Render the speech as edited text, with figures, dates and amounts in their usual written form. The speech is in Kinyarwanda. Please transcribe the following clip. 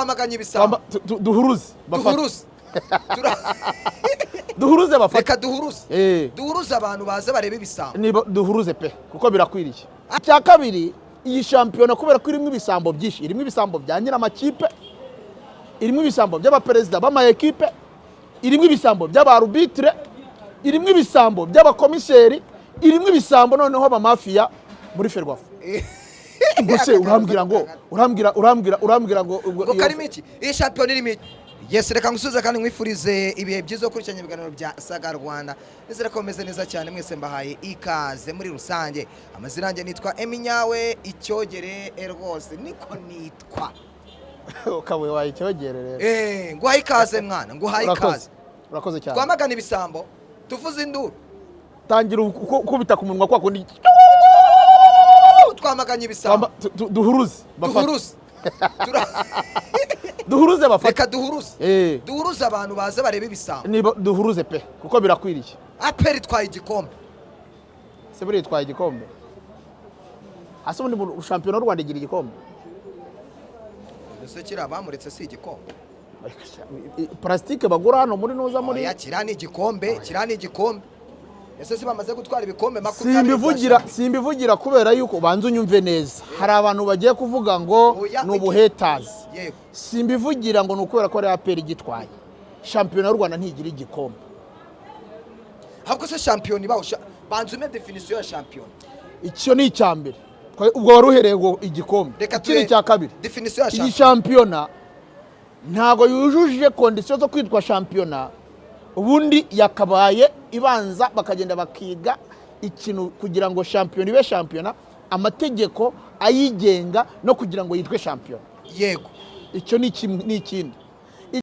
Twamaganye ibisambo. Duhuruze bafate. Duhuruze. Duhuruze bafate. Reka duhuruze. Duhuruze abantu baze barebe ibisambo. Niba duhuruze pe, kuko birakwiriye. Icya kabiri, iyi shampiyona kubera ko irimo ibisambo byinshi, irimo ibisambo bya nyir'amakipe, irimo ibisambo by'abaperezida b'ama ekipe, irimo ibisambo by'abarubitire, irimo ibisambo by'abakomiseri, irimo ibisambo noneho abamafiya muri FERWAFA. Ubwo se urambwira ngo ubwo Ngo karimo iki? Iyi shampiyona irimo iki? Yes, reka ngusubize kandi nkwifurize ibihe byiza gukurikiranya ibiganiro bya Saga Rwanda. Nizere ko mumeze neza cyane mwese, mbahaye ikaze muri rusange. Amazina yanjye nitwa Eminyawe Icyogere, rwose niko nitwa. Ukabuye wayicyogere rero. Nguhaye ikaze mwana, nguhaye Urakoze. ikaze. Urakoze cyane. Twamagana ibisambo, tuvuze induru. Tangira ukubita ku munwa kwa kundi. Twamaganye ibisambo. Duhuruze bafate. Duhuruze. Duhuruze bafate. Reka duhuruze. Duhuruze abantu baze barebe ibisambo. Niba duhuruze pe, kuko birakwiriye. APR itwaye igikombe. Se buriya itwaye igikombe? Hasi ubundi mu shampiyona y'u Rwanda igira igikombe? Ese kiriya bamuretse si igikombe? Plastique bagura hano muri nuza muri Oya, kiriya ni igikombe, kiriya ni igikombe. Ese si bamaze gutwara ibikombe 20? Simbivugira kubera yuko, ubanza unyumve neza, hari abantu bagiye kuvuga ngo Oya, ni ubuhetazi. Simbivugira ngo ni ukubera ko ari APR igitwaye. Shampiyona y'u Rwanda ntigira igikombe. Ahubwo se shampiyona ibaho? Banza umpe définition ya shampiyona. Icyo ni icya mbere. Ubwo wari uhereye ngo igikombe. Reka Ikindi cya kabiri, définition ya iyi shampiyona. shampiyona ntabwo yujuje conditions zo kwitwa shampiyona. Ubundi yakabaye ibanza bakagenda bakiga ikintu kugira ngo shampiyona ibe shampiyona, amategeko ayigenga no kugira ngo yitwe shampiyona. Icyo ni kimwe. Ni ikindi.